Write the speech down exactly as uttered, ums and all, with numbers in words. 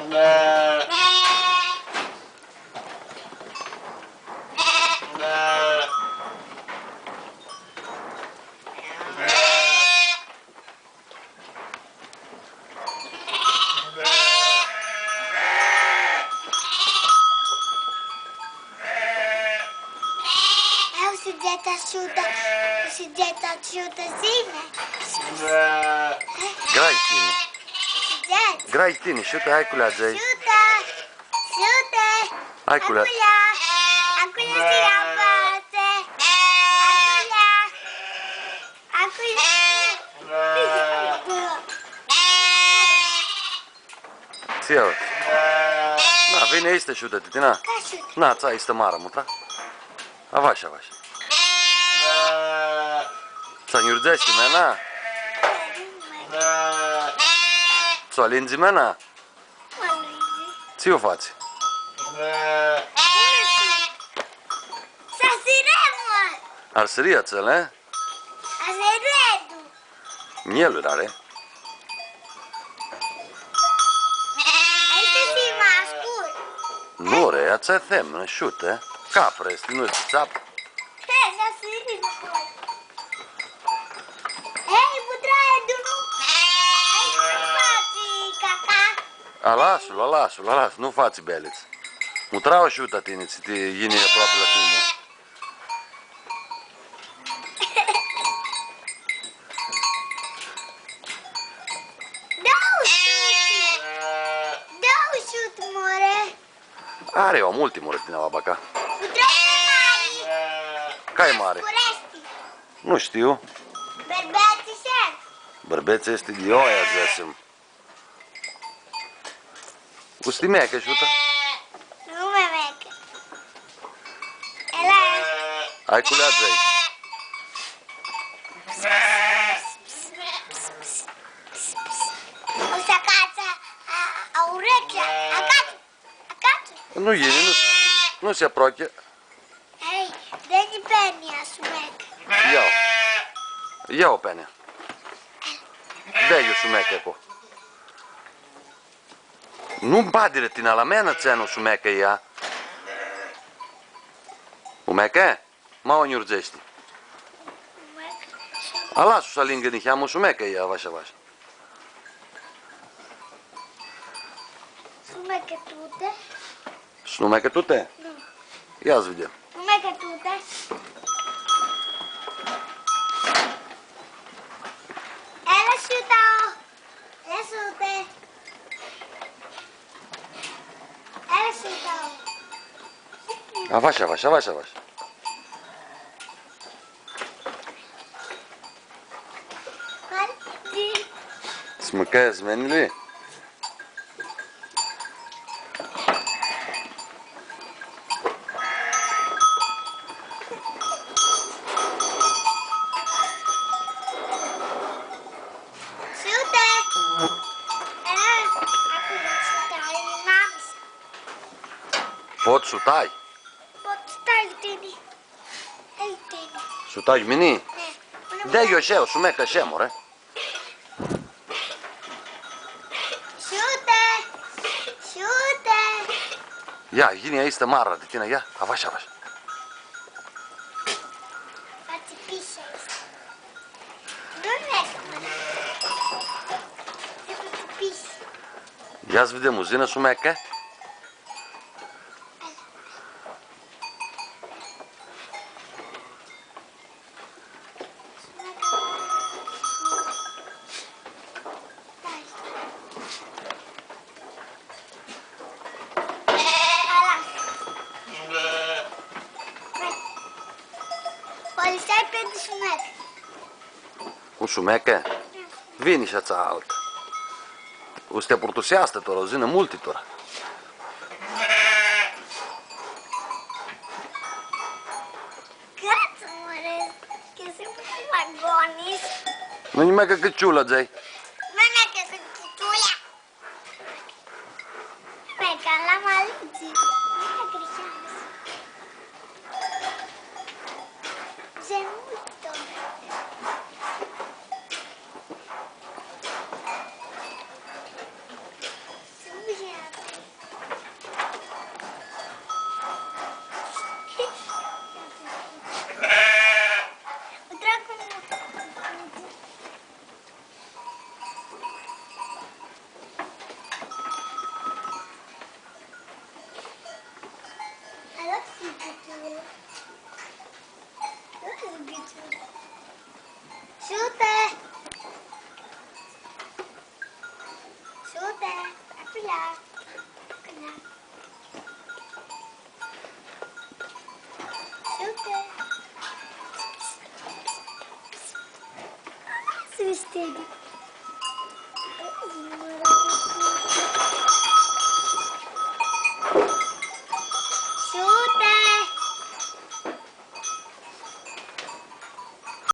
Eu s-dzãc Shuta, s-dzãc Shuta, dzã-nj. Grai tini. S-dzãc. Grai tini, Shuta, hai cu lea, dzã-nj. Shuta, Shuta. Hai cu lea. Aculea. Aculea s-ia pãrtsã. Aculea. Aculea. Tsi easti? Na, vini, easti Shuta, titina? Ca Shuta. Na, tsa, easti mari, mutra. Avashi, avashi. Tsã njiurdzeashti mãna? Tsã u alingã mãna? Tsi u fatsi? S-asirem, mã! Arsiri atsel, e? Aseredu. Njelu ari. Aestã easti ma scur. Nu, re, atsea e femnã, Shuta. Caprã easti, nu easti tsapã. He, s-asirem, mã. Ei, mutraie, du-nu. Ei, nu fatsi caca. A, lasu-l, a, lasu-l, a, lasu-l, nu fatsi bealits. Mutra-u Shuta tini, tsi ti yini aproapi la tini. Dauã Shuti! Dauã Shuti, more! Ari, eu am ultimul, tini, la baca. Cu trei mari! Cai mari? Scureasti. Nu shtiu. Bãrbets easti. Bãrbets easti di ioia, dzãtsem. U s-ti meacã, Shuta? Nu ma meacã. Ela. Hai cu lea, dzã-nj. U s-acatsi a, a, urechea, acatsi. Acatsi. Nu yini, nu, nu s-aproachi. Ei, dã-nji penea, sumecã. Ia-u. Ia-u penea. Dã-lj-u sumecã aclo. Nu badirã tini la mea, tsã nu sumecã ea. U mecã? Ma u njiurdzeashti. A, lasu s-alingã niheamã, u sumecã ea, avashi, avashi. Sumecã tuti. S-nu mecã tuti? Nu. Ia s-videm. Nu mecã tuti. Ela Shuta. Ela Shuta. Ela Shuta. Avashi, avashi, avashi, avashi. S-mãcã zmenili? Shuta! Ã, acum s-u tai, mami. Pot s-u tai? Pot s-u tai tini. Hai, tini. S-u tai mini? E. Dã-lj-u ashi, u sumecã ashi, more. Shuta! Shuta! Ia, yini, aestã mari di tini, ia, avashi, avashi. Fatsi pisi aestã. Nu-i mea, mã. Fatsi pisi. Ia s-videm, u dzã-nã sumecã. Cu sumecã? Vini shi atsea altã. U s-ti purtuseascã tora, u dzã-nã multi tora. Cãtã, more, cã suntu vagonis. Nu nji meacã cãciulea, dzã-nj. Nu nji meacã cãciulea. Meacã la malici. Nu mea grisheamã. Dzã-nj multu. Dzã-nj multu. Tristedi.